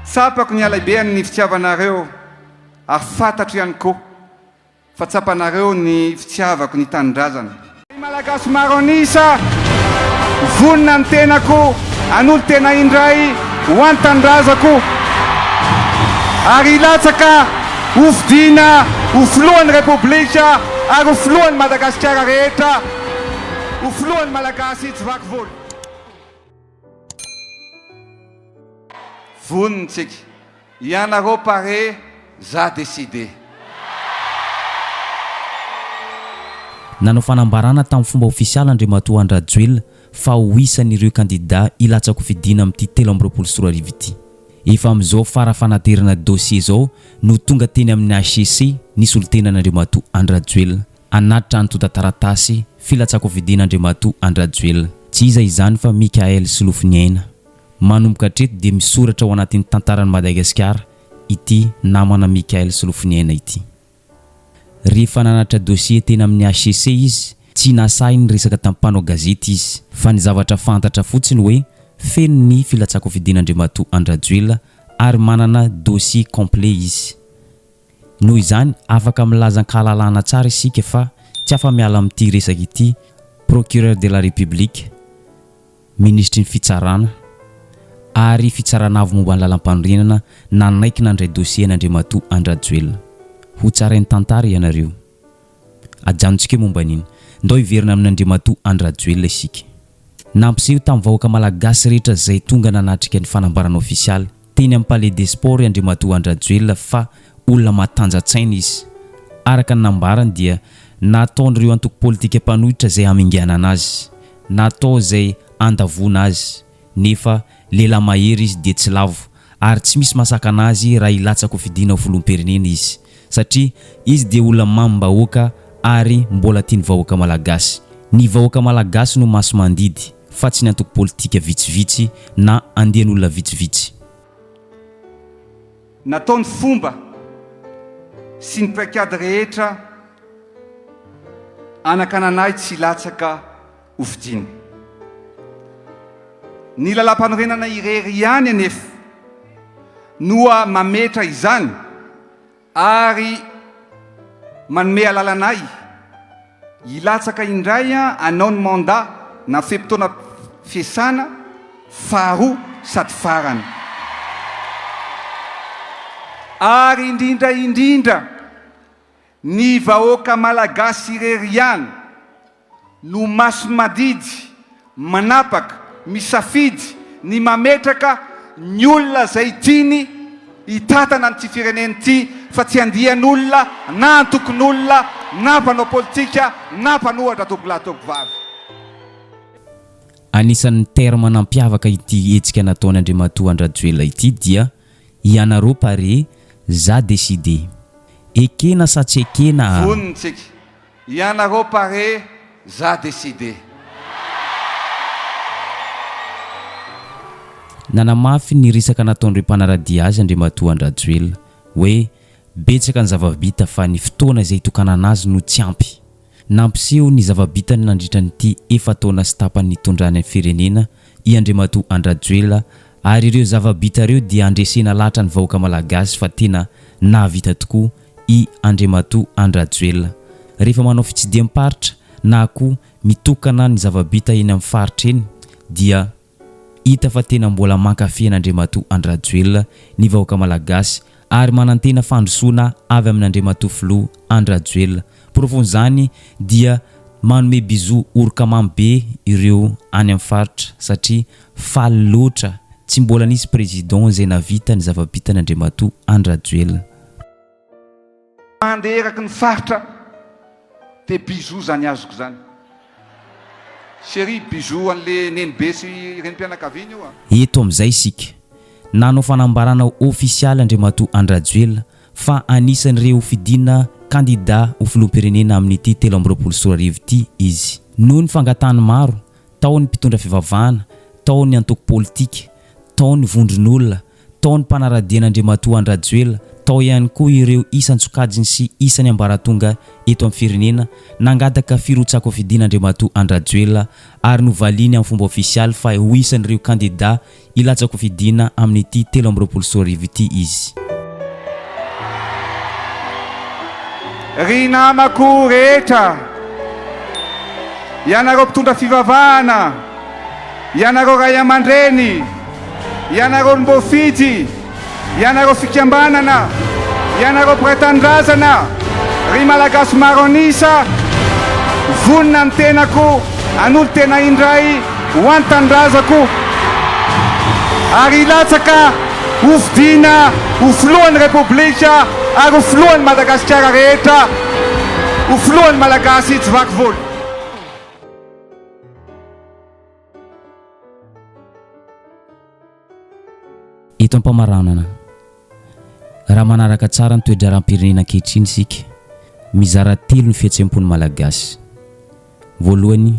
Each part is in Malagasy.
Tsapako ny halehibehan'ny fitiavanareo ary fantatro ihany koa fa tsapanareo ny fitiavako ny tanindrazana. Ry Malagasy maro an'isa, vonona ny tenako hanolo-tena indray ho an'ny tanindrazako ary hilatsaka hofidiana ho filohan'ny Repoblika ary ho filohan'i Madagasikara rehetra, ho filohan'ny Malagasy tsy vaky volo. Vonona tsika. Ianareo pare, za décidé. Nanao fanambarana tamin'ny fomba ofisialy Andriamatoa Andry Rajoelina fa ho isan'ireo kandida hilatsa-kofidina amin'ity 2023 ity. Efa amin'izao fara fanaterana dossier izao no tonga teny amin'ny hcc ny solontenan'Andriamatoa Andry Rajoelina. Hanatitra antontan-taratasy filatsakofidiana Andriamatoa Andry Rajoelina. Tsy iza izany fa Mickaël Solofoniaina. Manomboka hatreto dia misoratra ao anatin'ny tantaran'i Madagasikara ity namana Mickaël Solofoniaina ity. Rehefa nanatitra dossier teny amin'ny hcc izy, tsy nasahy niresaka tamin'ny mpanao gazety izy, fa ny zavatra fantatra fotsiny hoe feno ny filatsakofidiana Andriamatoa Andry Rajoelina ary manana dossier complet izy. Noho izany, afaka milaza an-kahalalahana tsara isika fa tsy afa-miala amin'ity resaka ity Procureur de la République, Minisitry ny Fitsarana ary Fitsarana Avo momba ny Lalampanorenana nanaiky nandray dossier an'Andriamatoa Andry Rajoelina. Ho tsarain'ny tantara ianareo. Ajanontsika eo momba an'iny. Ndao hiverina amin'Andriamatoa Andry Rajoelina isika. Nampiseho tamin'ny vahoaka malagasy rehetra izay tonga nanatrika ny fanambarana ofisialy teny amin'ny Palais des Sports Andriamatoa Andry Rajoelina fa olona matanjan-tsaina izy. Araka ny nambarany dia nataon'ireo antoko politika mpanohitra izay haminganana azy, natao izay handavoana azy, nefa lehilahy mahery izy dia tsy lavo ary tsy misy mahasakana azy raha hilatsa-kofidina ho filoham-pirenena izy satria izy dia olona mamim-bahoaka ary mbola tia ny vahoaka malagasy. Ny vahoaka malagasy no maso-mandidy fa tsy ny antoko politika vitsivitsy na andian'olona vitsivitsy. Natao ny fomba sy ny paikady rehetra hanakanana ahy tsy hilatsaka ho fidiana. Ny lalàmpanorenana irery ihany anefa noa mametra izany ary manome alalana ahy hilatsaka indray hanao ny mandat na fe-potoana fiasana faharoa sady farany. Ary indrindra indrindra ny vahoaka malagasy irery ihany no maso-madidy, manapaka, misafidy ny mametraka ny olona izay tiany hitantana an'ity firenena ity fa tsy andian'olona na antokon'olona na mpanao politika na mpanohatra tompolahy tompovavy. Anisan'ny terme nampiavaka ity hetsika nataon' Andriamatoa Andry Rajoelina ity dia Ianareo pare, za décidé. Ekena sa tsy ekena a! Vonona tsika. Ianareo pare za décidé. Nanamafy ny resaka nataon'ireo mpanara-dia azy Andriamatoa Andry Rajoelina hoe betsaka ny zava-bita fa ny fotoana izay hitokanana azy no tsy ampy. Nampiseho ny zava-bitany nandritra an'ity efa-taona sy tapany nitondrany ny firenena i Andriamatoa Andry Rajoelina ary ireo zava-bita ireo dia handresena lahatra ny vahoaka malagasy fa tena nahavita tokoa i Andriamatoa Andry Rajoelina. Rehefa manao fitsidiham-paritra na koa mitokana ny zava-bita eny amin'ny faritra eny dia hita fa tena mbola mankafy an'Andriamatoa Andry Rajoelina ny vahoaka malagasy ary manantena fandrosoana avy amin'Andriamatoa Filoha Andry Rajoelina. Porofon'izany dia manome bisous oroka mamy be ireo any amin'ny faritra satria faly loatra tsy mbola nisy président izay navita ny zava-bitany Andriamatoa Andry Rajoelina. Mandeha eraky ny faritra de bisous zany azoko zany. Chérie bisous an'le nenibe sy renim-pianakaviana io a. Eto amin'izay isika. Nanao fanambarana ofisialy Andriamatoa Andry Rajoelina fa anisan'ireo hofidiana kandida ho filoham-pirenena amin'ity 2023 ity izy. Noho ny fangatahan'ny maro, tao ny mpitondra fivavahana, tao ny antoko politika, tao ny vondron'olona, tao ny mpanara-dia an'Andriamatoa Andry Rajoelina, Tao ihany koa ireo isan-tsokajiny sy isan'ny ambaratonga eto amin'ny firenena nangataka firotsahan-kofidina Andriamatoa Andry Rajoelina ary novaliany amin'ny fomba ofisialy fa ho isan'ireo kandida hilatsa-kofidina amin'ity 2023 ity izy. Ry namako rehetra, ianareo mpitondra fivavahana, ianareo ray aman-dreny, ianareo olom-boafidy, Ianareo fikambanana, ianareo mpiray tanindrazana, ry Malagasy maro an'isa, vonona ny tenako hanolo-tena indray ho an'ny tanindrazako ary hilatsaka hofidiana ho filohan'ny Repoblika ary ho filohan'i Madagasikara rehetra, ho filohan'ny Malagasy tsy vaky volo. Eto am-pamaranana, raha manaraka tsara ny toe-draharaham-pirenena ankehitriny isika, mizara telo ny fihetseham-pon'ny Malagasy. Voalohany,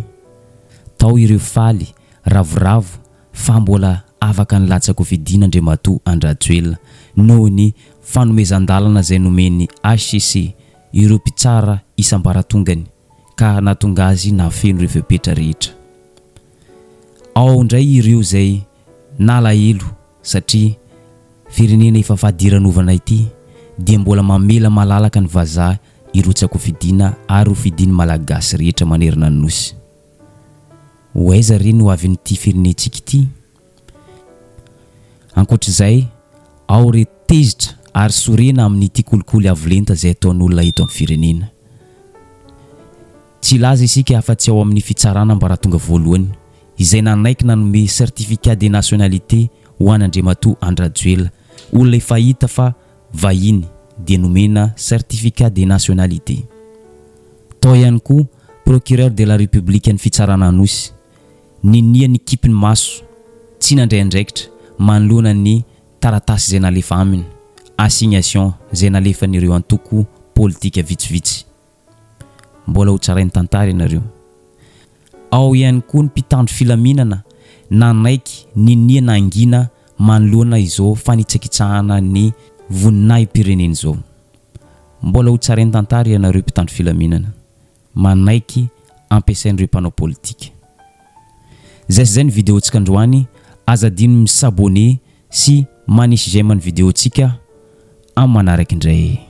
tao ireo faly, ravoravo fa mbola afaka nilatsa-kofidina Andriamatoa Andry Rajoelina noho ny fanomezan-dalana izay nomen'ny hcc ireo mpitsara isam-baratongany ka nahatonga azy nahafeno ireo fepetra rehetra. Ao indray ireo izay nalahelo satria firenena efa fadiranovana ity dia mbola mamela malalaka ny vazaha hirotsakofidina ary ho fidin'ny Malagasy rehetra manerana ny Nosy. Ho aiza re ny hoavin'ity firenentsika ity? Ankoatr'izay, ao re tezitra ary sorena amin'ity kolikoly avo lenta izay ataon'olona eto amin'ny firenena. Tsy hilaza isika afa-tsy ao amin'ny fitsarana ambaratonga voalohany, izay nanaiky nanome certificat de nationalité ho an' Andriamatoa Andry Rajoelina, olona efa hita fa vahiny dia nomena certificat de nationalité. Tao ihany koa procureur de la République ny fitsarana Anosy, ninia nikipy ny maso, tsy nandray andraikitra manoloana ny taratasy izay nalefa aminy, assignation izay nalefan'ireo antoko politika vitsivitsy. Mbola ho tsarain'ny tantara ianareo. Ao ihany koa ny mpitandro filaminana nanaiky ninia nangina manoloana izao fanitsakitsahana ny voninahi-pirenena izao. Mbola ho tsarain'ny tantara ianareo mpitandro filaminana manaiky ampiasain'ireo mpanao politika. Zay sy zay ny video-tsika androany, aza adino mi s'abonner sy manisy j'aime ny video-tsika amin'ny manaraka indray.